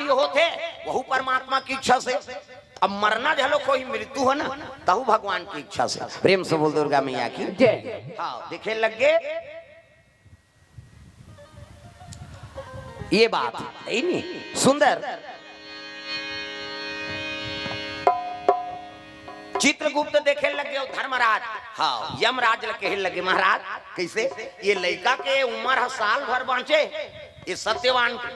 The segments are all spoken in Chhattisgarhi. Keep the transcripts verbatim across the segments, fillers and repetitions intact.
होथे, वहू परमात्मा की इच्छा से। अब मरना घलो कोई मृत्यु हो ना, तहू भगवान की इच्छा से। प्रेम से बोल दुर्गा मैया की। जय। हाँ, देखे लग गे। ये बात हे नी सुंदर। चित्रगुप्त देखे लगे अउ धर्मराज, हाँ, यमराज ल कहे लगे, महाराज, कइसे ये लइका के उमर ह साल भर बांचे, ये सत्यवान के,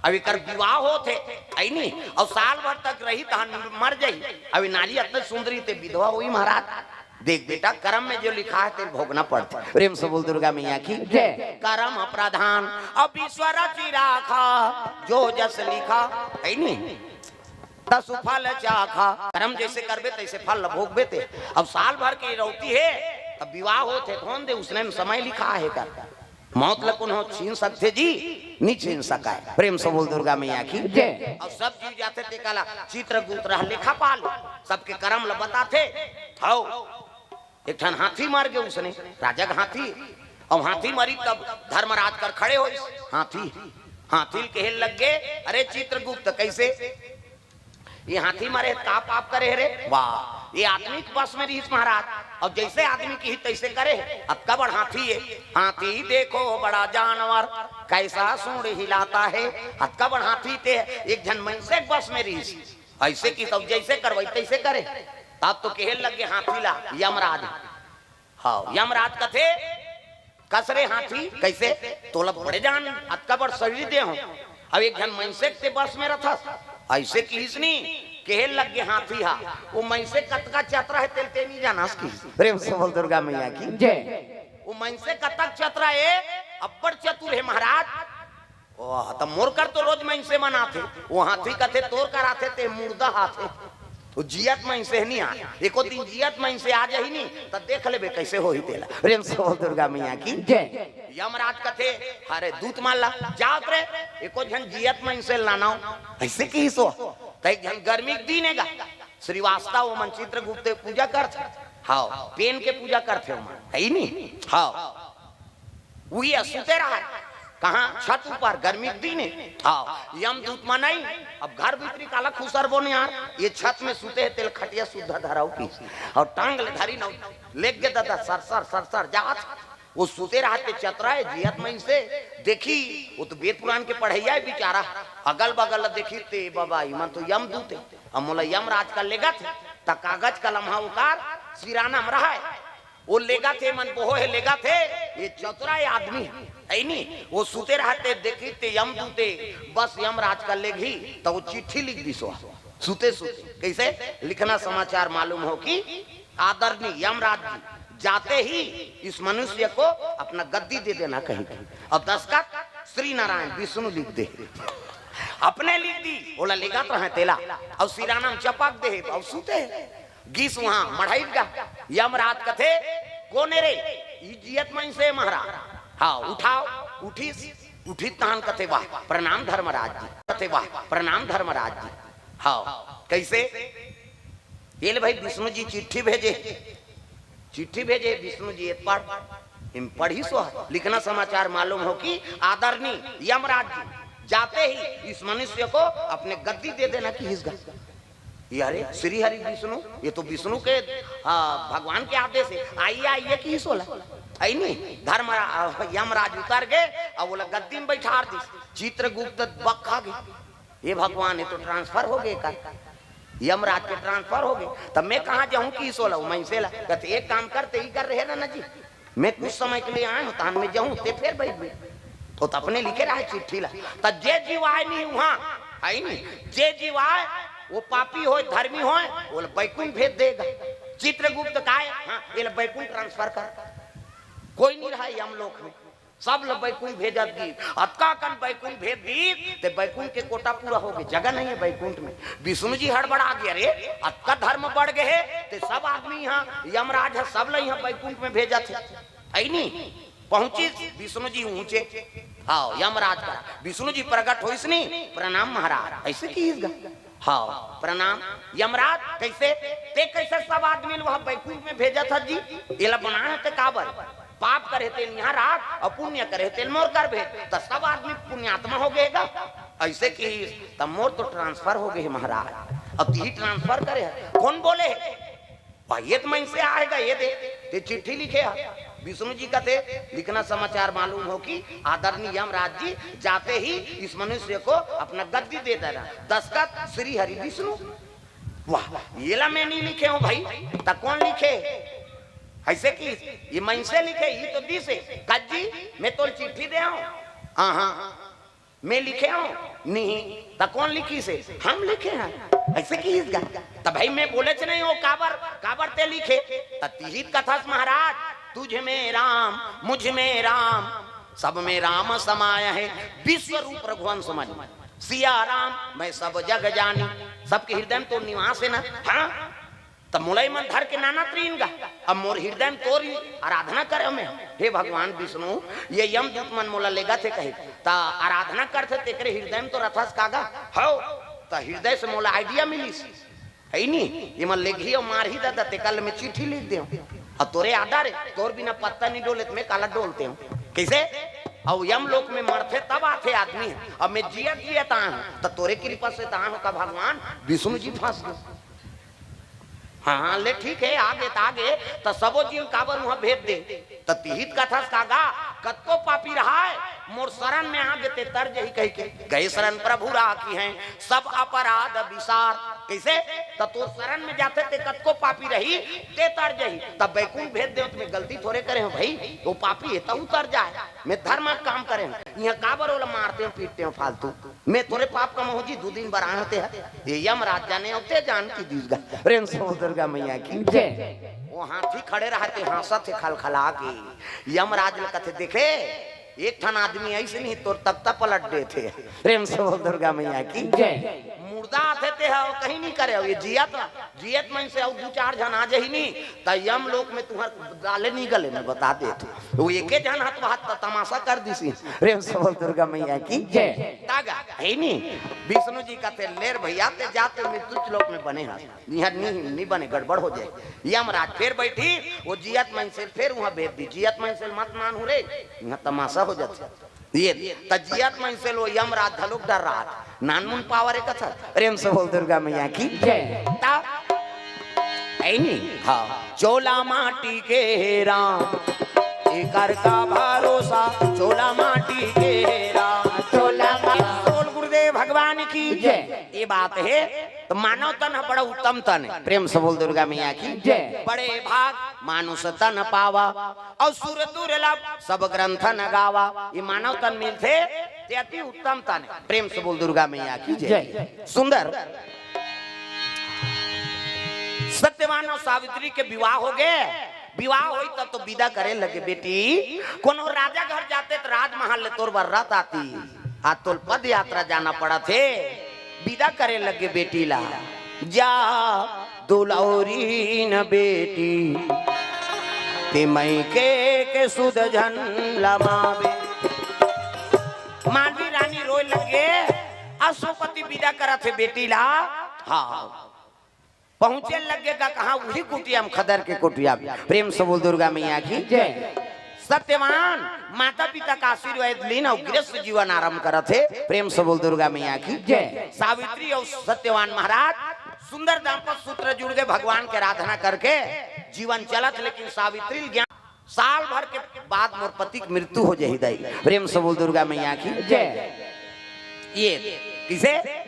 अब एकर विवाह होत हे, हे नी, अउ साल भर तक रही तहन मर जाही। अब ये नारी अतना सुंदरी ते विधवा होही महाराज। देख बेटा, करम में जो लिखा हे तेला भोगना पड़थे। प्रेम से बोल दुर्गा मैया की। जय। करम प्रधान अब ईश्वर चिराखा, जो जस लिखा, हे नी, तसु फल चाखा। करम जइसे करबे तइसे फल ल भोगबे ते। अब साल भर के रौती हे, तब विवाह होत हे, धोन दे, उसने में समय लिखा हे का? मौत ल कोनो छीन सकथे जी? नी छीन सकय। प्रेम से बोल दुर्गा मैया की। जय। अब सब जीव जाथे ते काला चित्रगुप्त ह लेखा पाल, सबके करम ल बताथे। हौ, एक ठन हाथी मर गे उसने, राजा के हाथी। अब हाथी मरी तब धर्मराज कर खड़े होइस। हाथी, हाथी ल कहे लग गे, अरे चित्रगुप्त, कइसे ये हाथी मरे हे, का पाप करे हे रे? वाह, ये आदमी के बस में रिहिस महाराज। अब जइसे आदमी किही तइसे करे हे। अतका बड़ हाथी हे, हाथी देखो बड़ा जानवर, कैसा सूंड हिलाता है। अतका बड़ हाथी ते एक झन मइनसे के बस में रिहिस। अइसे किहिस, जइसे करवई तइसे करे। तब तो कहे लग गे हाथी ला यमराज। हाँ, यमराज कथे, कस रे हाथी, कइसे? तोला बड़े जान, अतका बड़ सरीर दे हों, अब एक झन मइनसे के ते बस में रथस। अइसे किहिस नी, कहे लग गे हाथी हा, वो मइनसे कतका चतरा हे तेला ते नी जानस किहिस। प्रेम से बोल दुर्गा मैया की। जय। वो मइनसे कतक चतरा हे, अब्बड़ चतुर हे महाराज। ओह, त मोर कर तो रोज मइनसे मन आथे। वो हाथी कथे, तोर कर आथे ते मुर्दा हाथे। वो जियत मइनसे नी आय। एको दिन जियत मइनसे आ जाही नी, त देख लेबे कइसे होही तेला। प्रेम से बोल दुर्गा मैया की। जय। यमराज कथे, अरे दूत मन ला, जावत रे, एको झन जियत मइनसे लानव। अइसे किहिस ओ। त एक झन गर्मी के दिन हे गा, श्रीवास्तव ओमन चित्रगुप्त के पूजा करथे। हाँ, पेन के पूजा करथे ओमन, हे नी? हाँ। उही ह सुते रहय। कहाँ? छत ऊपर, गर्मी के दिन हे। हाँ, यमदूत मन आइन, अब घर भीतरी काला खुसरबो न यार, ये छत में सुते हे, तेला खटिया सुद्धा धरव किहिस। अउ टांग ले धरिन, लेग गे ददा, सरसर, सरसर जात। वो सुते रहय ते चतरा हे, जियत मइनसे, देखिस, वो तो वेद पुराण के पढ़इया हे बिचारा, अगल बगल ल देखिस ते, बाबा, इमन तो यमदूत हे, अब मोला यमराज कर लेगत हे, त कागज कलम ह ओकर सिराना म रहय। वो लेगत हे, मन बोहे हे, लेगत हे, ये चतरा हे आदमी, हे नी? वो सुते रहय ते, देखिस ते यमदूत हे, बस यमराज कर लेगही, त वो चिट्ठी लिख दिस ओ, सुते सुते। कइसे? लिखना समाचार मालूम हो कि आदरणीय यमराज जी, जाते ही इस मनुष्य को अपना गद्दी दे देना कहिके। अउ दस्तखत श्री नारायण विष्णु लिख दे। अपने लिख दिस, ओला लेगत रहय तेला, अउ सिराना म चपक दे, अउ सुते हे। गिस उहाँ मढ़ई ल गा। यमराज कथे, कोन ए रे? ई जियत मइनसे महाराज। हाँ, उठाव। उठिस, उठिस तहन कथे, वाह, प्रणाम धर्मराज जी। कथे, वाह, प्रणाम धर्मराज जी। हाँ, कइसे? ये ले भाई, विष्णु जी चिट्ठी भेजे, चिट्ठी भेजे विष्णु जी, ये पढ़। एम पढ़िस ओ, लिखना समाचार मालूम हो कि आदरणीय यमराज जी, जाते ही इस मनुष्य को अपने गद्दी दे देना किहिस गा। ये अरे, श्री हरि विष्णु, ये तो विष्णु के, आ, भगवान के आदेश हे। आइए, आइए किहिस ओला। हे नी, धर्म, आ, यमराज उतर गे, अउ ओला गद्दी म बइठार दिस। चित्रगुप्त बक खा गे, हे भगवान, ये तो transfer हो गे का? यमराज के transfer हो गे, त मैं कहाँ जाहूँ किहिस ओला, वो मइनसे ला। कथे, एक काम कर, ते ही कर रहे ना, ना जी, मैं कुछ समय के लिए आय हों, तहन मैं जाहूँ, ते फेर बइठबे। वो त अपने लिखे रहय चिट्ठी ला। त जे जीव आय नी उहाँ, हे नी, जे जीव आय, वो पापी होय, धर्मी होय, वो ला बैकुंठ भेज दे गा। चित्रगुप्त काय, हाँ, ये ला बैकुंठ transfer कर। कोई नी रहय यमलोक में, सब ला बैकुंठ भेजत गिस। अतका कन बैकुंठ भेज दिस, ते बैकुंठ के कोटा पूरा हो गे, जगह नहीं हे बैकुंठ में। विष्णु जी हड़बड़ा गे, अरे, अतका धर्म बढ़ गे हे, ते सब आदमी इहाँ, यमराज ह, सब ला इहाँ बैकुंठ में भेजत हे। हे नी? पहुँचिस विष्णु जी ऊँचे। हाँ, यमराज करा। विष्णु जी प्रगट होइस नी, प्रणाम महाराज। अइसे किहिस गा। हाँ, प्रणाम। यमराज, कइसे? ते कइसे सब आदमी ल उहाँ बैकुंठ में भेजत हस जी? एला बनाय हस ते काबर? पाप करे हे तेन इहाँ राख, अउ पुण्य करे हे तेन मोर कर भेज। त सब आदमी पुण्यात्मा हो गे गा। अइसे किहिस, त मोर तो ट्रांसफर हो गे हे महाराज। अब तिही ट्रांसफर करे हे, कोन बोले हे? भाई, ये तो मनसे आएगा, ये दे, ते चिट्ठी लिखे हे। विष्णु जी कथे, लिखना समाचार मालूम हो कि आदरणीय यमराज जी जाते ही इस मनुष्य को अपना गद्दी दे देना। दस्तखत श्री हरि विष्णु। वाह, येला मैं नहीं लिखे हूँ भाई, त कोन लिखे? अइसे किहिस, ये मनसे लिखे, ये तो दिस हे। कज्जी, मैं तोल चिट्ठी दे हूँ। हाँ, हाँ। मैं लिखे हूँ? नहीं। त कोन लिखिस हे? हम लिखे हन। अइसे किहिस गा। त भाई मैं बोलेच नहीं हूँ, काबर, काबर ते लिखे? त तिही त कथस महाराज, तुझ में राम, मुझ में राम, सब में राम समाय है, विश्व रूप रघुवंश मनि। सिया राम मैं सब जग जानी, सबके हृदय में तो निवास हे ना। हाँ, त मोला मन धर के नाना त्रीन गा। अब मोर हृदय में तोर ही आराधना करे में, हे भगवान विष्णु, ये यमदूत मन मोला लेगथे कहे, त आराधना करथे तेकरे हृदय में तो रथस का गा। हव, त हृदय से मोला आइडिया मिलिस, हे नी? ये मन लेगही अउ मारही दादा, ते कल मैं चिट्ठी लिख देव। अब तोरे आदर हे, तोर बिना पत्ता नहीं डोले त मैं काला डोलते हूँ? कइसे? अउ यमलोक में मरथे तब आथे आदमी। अब मैं जियत जियत आए हूँ, त तोरे कृपा से त आए हूँ का भगवान विष्णु जी फंस गे। हाँ, हाँ, ले ठीक हे, आगे त आगे, त सबो जीव काबर उहाँ भेज दे? त तिही त कथस का गा, कतको पापी रहाय, मोर शरण में आगे ते तर जही कहिके, गए शरण प्रभु राखिहैं, सब अपराध बिसार। कइसे? त तोर शरण में जाथे ते कतको पापी रही, ते तर जही। त बैकुंठ भेज देव त मैं गलती थोरे करे हूँ भाई, वो पापी हे त उतर जाए, मैं धर्म का काम करे हूँ, इहाँ काबर ओला मारते हूँ, पीटते हूँ फालतू? मैं तोरे पाप कमाहूँ जी, दू दिन बर आए हँव ते ह। ये यमराज जाने अउ ते जान की दीस गा। प्रेम से बोल दुर्गा मैया की जय। वो हाथी खड़े रहथे, हाँसथे खलखला के। यमराज ल कथे, देखे, एक ठन आदमी अइसे नहीं, तोर तख्ता पलट देथे। प्रेम से बोल दुर्गा मैया की जय। मुर्दा आथे ते ह, कहीं नहीं करे, ये जियत, जियत मनसे अउ दू चार झन आ जही नहीं, त यमलोक में तुँहर दाले नहीं गले, मैं बता देथों। वो एके झन हत वहाँ त तमाशा कर दिस। प्रेम से बोल दुर्गा मैया की जय। तागा, हे नी? विष्णु जी कथे, ले रे भैया, ते जाते मृत्युलोक में बने हस। इहाँ नी, नी बने, गड़बड़ हो जाए। यमराज फेर बैठी, वो जियत मनसे ल फेर उहाँ भेज दी। जियत मनसे ल मत मानहू रे, इहाँ तमाशा हो जाथे। ये, त जियत मनसे ल वो यमराज घलोक डर्राथे। नानमुन पावर हे कथा। प्रेम से बोल दुर्गा मैया की जय। त, हे नी? हाँ। चोला माटी के हे राम, एकर का भरोसा, चोला माटी के हे राम। चोला मा- बोल गुरुदेव भगवान की जय। ये बात हे, त मानव तन ह बड़ा उत्तम तन हे। प्रेम से बोल दुर्गा मैया की जय। बड़े भाग मानुष तन पावा, अउ सुर दुर्लभ सब ग्रंथ न गावा। ये मानव तन मिलथे, ते अति उत्तम तन हे। प्रेम से बोल दुर्गा मैया की जय। जय। सुंदर। सत्यवान अउ सावित्री के विवाह हो गे। विवाह होई तब तो विदा करे लगे, बेटी, कोनो राजा घर जाते त राजमहल ले तोर बर रथ आती, आज तोल पद यात्रा जाना पड़त हे। विदा करे लगे बेटी ला, जा दुलौरी न बेटी, ते मइके के सुध झन लमावे। मानवी रानी रोए लगे, अश्वपति विदा करत हे बेटी ला। हाँ, पहुँचे लगे का कहाँ, उही कुटिया म, खदर के कुटिया म। प्रेम से बोल दुर्गा मैया की जय। सत्यवान माता पिता का आशीर्वाद लीन अउ गृहस्थ जीवन आरंभ करत हे। प्रेम से बोल दुर्गा मैया की जय। सावित्री अउ सत्यवान महाराज सुंदर दाम्पत्य सूत्र जुड़ गे, भगवान के आराधना करके जीवन चलत, लेकिन सावित्री ल ज्ञान, साल भर के बाद मोर पति के मृत्यु हो जाही दाई। प्रेम से बोल दुर्गा मैया की जय। ये किसे?